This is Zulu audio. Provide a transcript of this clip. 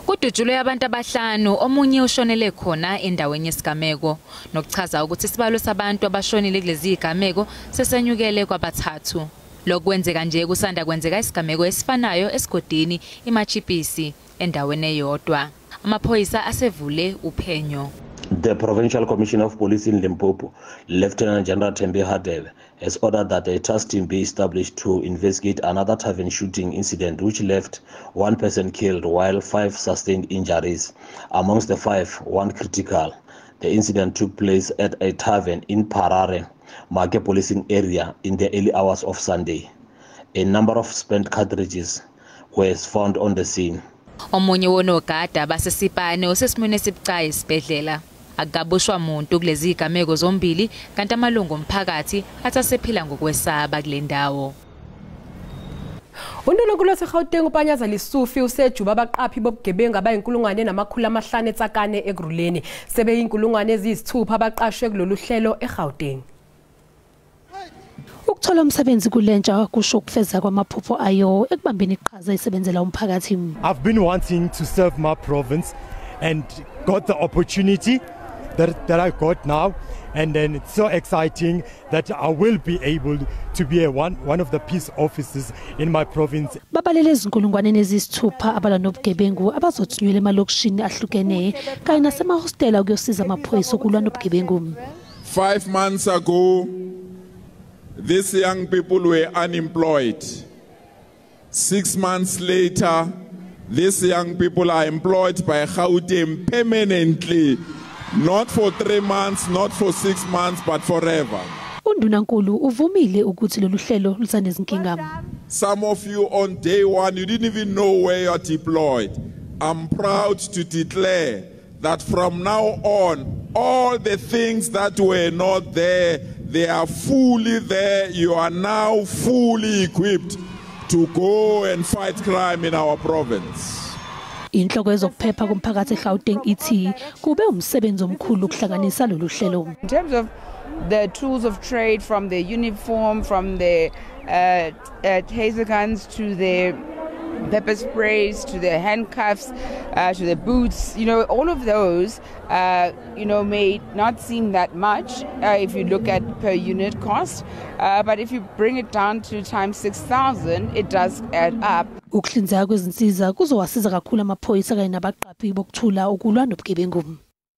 Kudutshulwe abantu abahlanu, omunye ushonele khona endaweni yesigameko, nokuchaza ukuthi isibalo sabantu abashonile kulezi zigameko sesenyukele kwabathathu. Lokwenzeka nje kusanda kwenzeka isigameko esifanayo esigodini iMachipisi endaweni eyodwa. Amaphoyisa asevule uphenyo. The Provincial Commissioner of Police in Limpopo, Lieutenant General Thembi Hadebe, has ordered that a task team be established to investigate another tavern shooting incident which left one person killed while 5 sustained injuries. Amongst the 5, 1 critical. The incident took place at a tavern in Parare, Maake policing area in the early hours of Sunday. A number of spent cartridges were found on the scene. Omunye wonogada basesipane osesimweni esibucayi esibhedlela. Akukaboshwa muntu kulezi zigameko zombili, kanti amalungu omphakathi athi asephila ngokwesaba kule ndawo. Undunankulu waseGauteng uPanyaza Lesufi usejuba abaqaphi bobugebengu abayi-1500 eTsakane Ekurhuleni. Sebeyi-6,000 abaqashwe kulolu hlelo eGauteng. Ukuthola umsebenzi kulentsha kusho ukufeza kwamaphupho ayo ekubambeni iqhaza isebenzela umphakathi. I've been wanting to serve my province and got the opportunity that I got now, and then it's so exciting that I will be able to be one of the peace officers in my province. Babalele ezinkulungwaneni eziyisithupha abalwa nobugebengu abazothunyelwa emalokishini ahlukene kanye nasemahostela ukuyosiza amaphoyisa ukulwa nobugebengu. 5 months ago, these young people were unemployed. 6 months later, these young people are employed by Gauteng permanently. Not for 3 months, not for 6 months, but forever. Undunankulu uvumile ukuthi lolu hlelo lusanezinkinga. Some of you on day one, you didn't even know where you are deployed. I'm proud to declare that from now on, all the things that were not there, they are fully there. You are now fully equipped to go and fight crime in our province. Inhloko yezokuphepha kumphakathi eGauteng ithi kube umsebenzi omkhulu ukuhlanganisa lolu hlelo. In terms of the tools of trade, from the uniform, from the taser guns to the pepper sprays, to the handcuffs, to the boots, you know, all of those, you know, may not seem that much if you look at per unit cost, but if you bring it down to times 6,000, it does add up. Ukuhlinzeka kwezinsiza kuzowasiza kakhulu amaphoyisa kanye nabaqaphi bokuthula ukulwa nobugebengu.